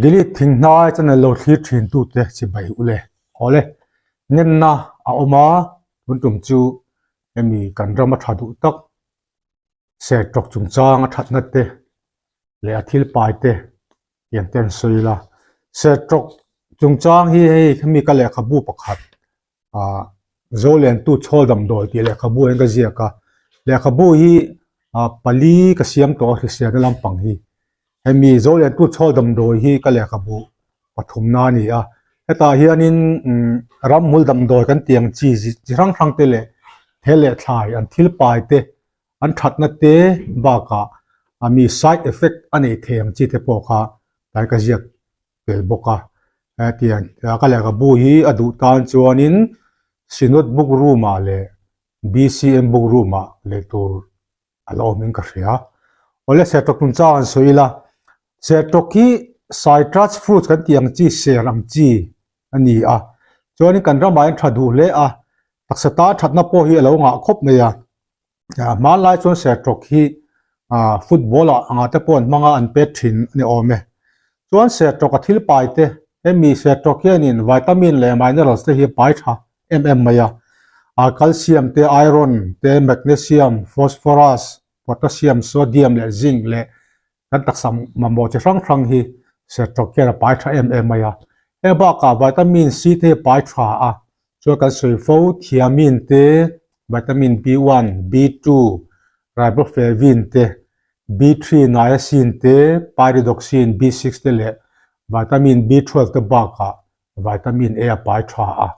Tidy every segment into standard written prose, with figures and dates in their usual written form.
Delete thinghnai channel lo thlir thin tute chibai ule. Awle, ngenna a awm a, tun tum chu hemi kan rama tha duh tak sertawk chungchang a thatna te leh a thil pai te tiang te an sawi ila. Sertawk chungchang hi hei hemi ka lehkhabu pakhat ah Zolentu chhawl damdawi tih lehkhabu hian ka ziak a, lehkhabu hi ah pali ka siam tawh a hriselna lampang hi. Hemi Zolentu chhawl damdawi hi ka lehkhabu pathumna a ni a, hetah hianin umm ramhmul damdawi kan tih ang chi chi hrang hrang te leh thel leh thlai an thil pai te an thatna te bakah a mi side effect a neih thei ang chi te pawh kha tlai ka ziak tel bawk a hetiang ka lehkhabu hi a duh tan chuanin Synod book room ah leh BCM book room ah leh tur a la awmin ka hria. Awle sertawk chungchang an sawi ila sertawk hi citrus fruits kan tih ang chi ser ang chi a ni a chuanin kan ramah hian tha duh hle a taksa tan thatna pawh hi a lo ngah khawp mai a. Hmanlai chuan sertawk hi ah football ah anga te pawh an hmang a an pet thin a ni awm e. Chuan sertawk a thil pai te hemi sertawk hianin vitamin leh minerals te hi a pai tha em em mai a. Ah calcium te iron te magnesium phosphorus potassium sodium leh zinc leh kan taksa mamawh chi hrang hrang hi sertawk hian a pai tha em em mai a. Heng bakah vitamin C te hi a pai tha a, chuan kan sawi fo thiamine te, vitamin B1, B2, riboflavin te, B3 niacin te, pyridoxine, B6 te leh vitamin B12 te bakah vitamin A a pai tha a.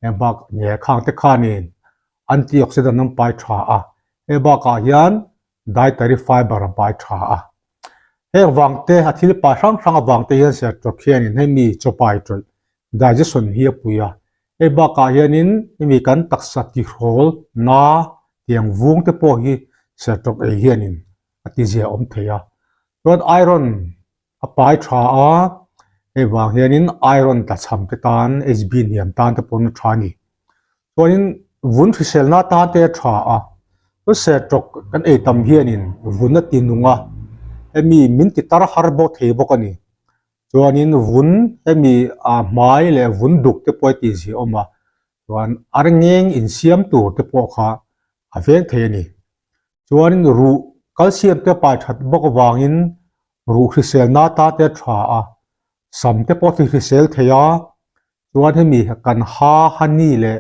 Heng bak nge khang te khanin antioxidant an pai tha a. Hei bakah hian dietary fiber a pai tha a. Heng vang te, a thil pai hrang hrang avang te hian sertawk hianin hemi chaw pai tawih digestion hi a pui a. Hei bakah hianin hemi kan taksa tihrawl na tiang vung te pawh hi sertawk ei hianin a tizia awm thei a. Chuan iron A pai tha a, hei vang hianin iron tlachham te tan HB hniam tan te pawn a tha a ni. Chuanin vun hriselna tan te a tha a, chuan sertawk kan ei tam hianin vun a ti nung a, hemi min ti tar har bawk thei bawk a ni. Chuanin vun hemi a hmai leh vun duk te pawh a tih zia awm a, chuan ar ngeng insiam tur te pawh kha a veng thei a ni. Chuanin ruh calcium te pai that bawk avangin ruh hriselna ta te a tha a, sam te pawh a hrisel thei a, chuan hemi kan ha honey leh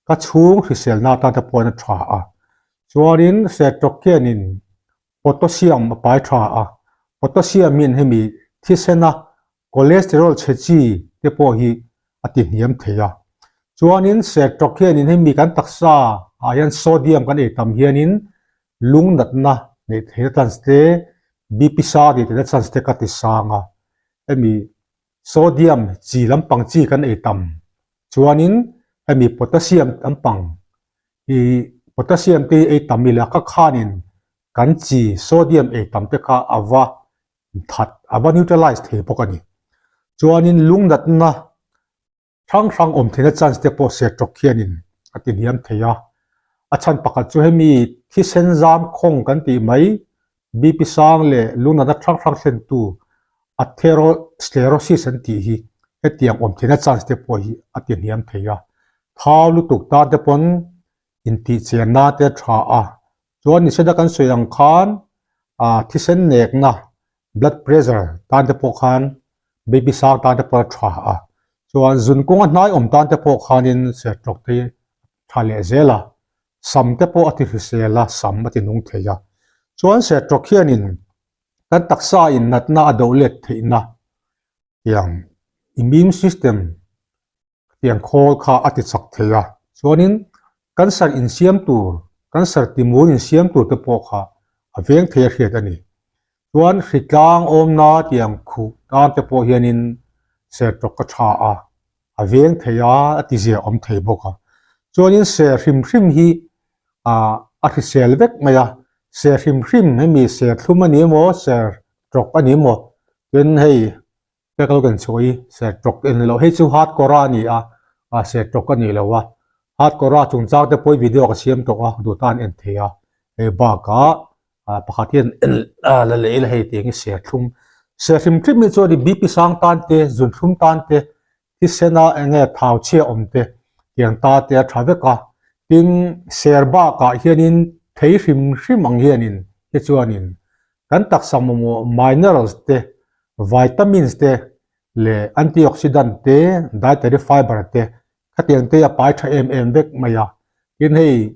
ka chhung hriselna tan te pawhin a tha a. Chuanin sertawk hianin potassium a pai tha a, potassium hian hemi thisena cholesterol chhe chi te pawh hi a ti hniam thei a. Chuanin sertawk hianin hemi kan taksa ah hian sodium kan ei tam hianin lung natna neih theihna chance te, BP sang tih theihna chance te ka ti sang a. Hemi sodium chi lampang chi kan ei tam chuanin hemi potassium lampang hi potassium te hi ei tam ila ka khanin kan chi sodium ei tam te kha a va that a va neutralize thei bawk a ni. Chuanin lung natna hrang hrang awm theihna chance te pawh sertawk hianin a ti hniam thei a. A chhan pakhat chu hemi thisen zam khawng kan tih mai BP sang leh lung natna hrang hrang thlentu atherosclerosis an tih hi hetiang awm theihna chance te pawh hi a ti hniam thei a. Thau lutuk tan te pawn intihchianna te a tha a, chuan nisena kan sawi ang khan ah thisen nekna blood pressure tan te pawh khan baby sang tan te pawh a tha a, chuan zun kawnga hnai awm tan te pawh khanin sertawk te tha leh zel a, sam te pawh a ti hrisel a, sam a ti nung thei a, chuan sertawk hianin kan taksa in natna a doh let theihna tiang immune system Tiang khawl kha a ti chak thei a, chuanin cancer insiam tur, cancer timur insiam tur te pawh kha a veng thei a hriat a ni. Chuan hritlang awmna tiang khuh tan te pawh hianin sertawk ka tha a, a veng thei a, a ti zia awm thei bawk a. Chuanin ser hrim hrim hi ah a hrisel vek mai a, ser hrim hrim hemi serthlum a ni emaw sertawk a ni emaw tin hei Pek lo kan chhuah i ser tawk en loh hei chu hard core a ni a ah ser tawk a ni lo a hard core a chungchang te pawh video ka siam tawh a duh tan en thei a hei bakah ah pakhat hian en la leh ila hei tiang hi serthlum. Ser hrim hrim hi chuan i BP sang tan te, zunthlum tan te, thisena eng nge thau chhia awm te tiang ta te a tha vek a. Tin, ser bakah hianin thei hrim hrim ang hianin hi chuanin kan taksa mamawh minerals te, vitamins te leh antioxidant te, dietary fiber te khatiang te a pai tha em em vek mai a. Tin, hei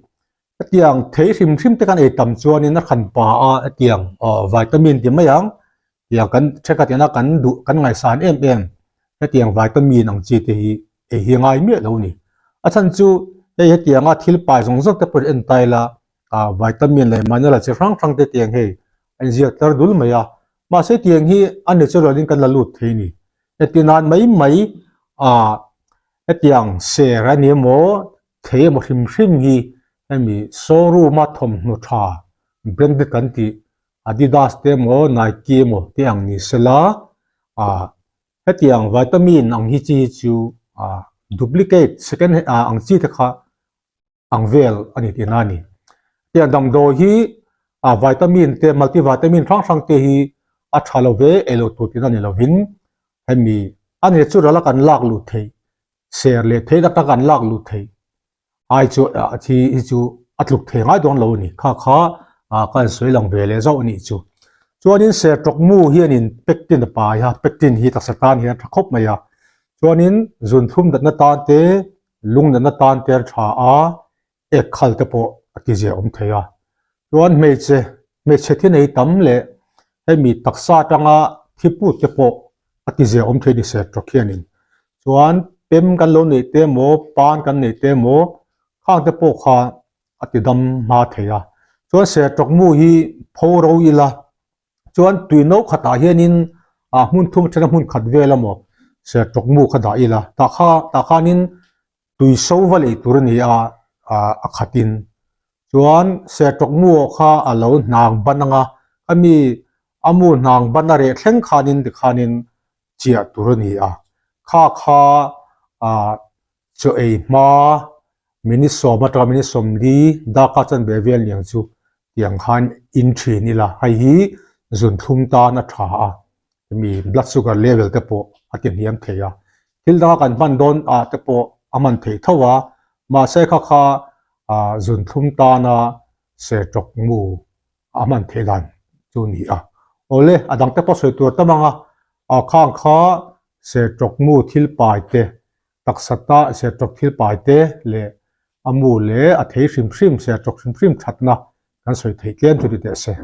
Hetiang thei hrim hrim te kan ei tam chuanin a hran pa a hetiang aw vitamin ti mai ang tiang kan thenkhat ina kan duh kan ngaihsan em em hetiang vitamin ang chi te hi ei hi ngai miah lo a ni. A chhan chu hei hetianga thil pai zawng zawng te pawh in en ta ila ah vitamin leh mineral chi hrang hrang te tiang hei a inziak tlar dul mai a mahse tiang hi a natural in kan la lut thei a ni. Heti nan mai mai ah hetiang ser a ni emaw Thei emaw hrim hrim hi hemi showroom a thawmhnaw tha branded kan tih Adidas te emaw Nike emaw te ang ni sela ah hetiang vitamin ang hi chi hi chu ah duplicate second hand ah ang chi te kha ang vel a ni tihna a ni. Hetiang damdawi hi ah vitamin te multivitamin hrang hrang te hi a tha lo ve ei lo tur tihna ni lovin hemi a natural a kan lak luh theih Ser leh thei tak tak an lak luh theih ai chu ah thi hi chu a tluk thei ngai dawn lo a ni. Kha kha ah ka han sawi lang ve leh zauh a nih chu. Chuanin ser tawk mu hianin pectin a pai a, pectin hi taksa tan hian a tha khawp mai a. Chuanin zunthlum natna tan te, lung natna tan te a tha a, ek khal te pawh a ti zia awm thei a. Chuan hmeichhe hmeichhe thi nei tam leh hemi taksa atanga thi put te pawh a ti zia awm thei ni ser tawk hianin. Chuan pem kan lo neih te emaw pan kan neih te emaw khang te pawh kha a ti dam hma thei a. Chuan ser tawk mu hi pho ro ila chuan tui no khatah hianin ah hmun thum atanga hmun khat vel emaw ser tawk mu kha dah ila tah kha tah khanin tui so va lei tur a ni a ah a khatin chuan sertawk mu ah kha a lo hnang ban ang a khami a mu hnang ban a reh thleng khanin tikhanin chiah tur a ni a kha kha ah chaw ei hma minute sawm atanga minute sawmli darkar chanve vel niang chu tiang khan in thin ila hei hi zunthlum tan a tha a mi blood sugar level te pawh a ti hniam thei a thil danga kan hman dawn ah te pawh a hman theih tho a mahse kha kha ah zunthlum tana sertawk mu a hman theih dan chu a ni a awle a dang te pawh sawi tur tam ang a ah khang kha sertawk mu thil pai te taksa ta sertawk thil pai te leh a mu leh a thei hrim hrim sertawk hrim hrim thatna kan sawi theih tlem chu ni teh se.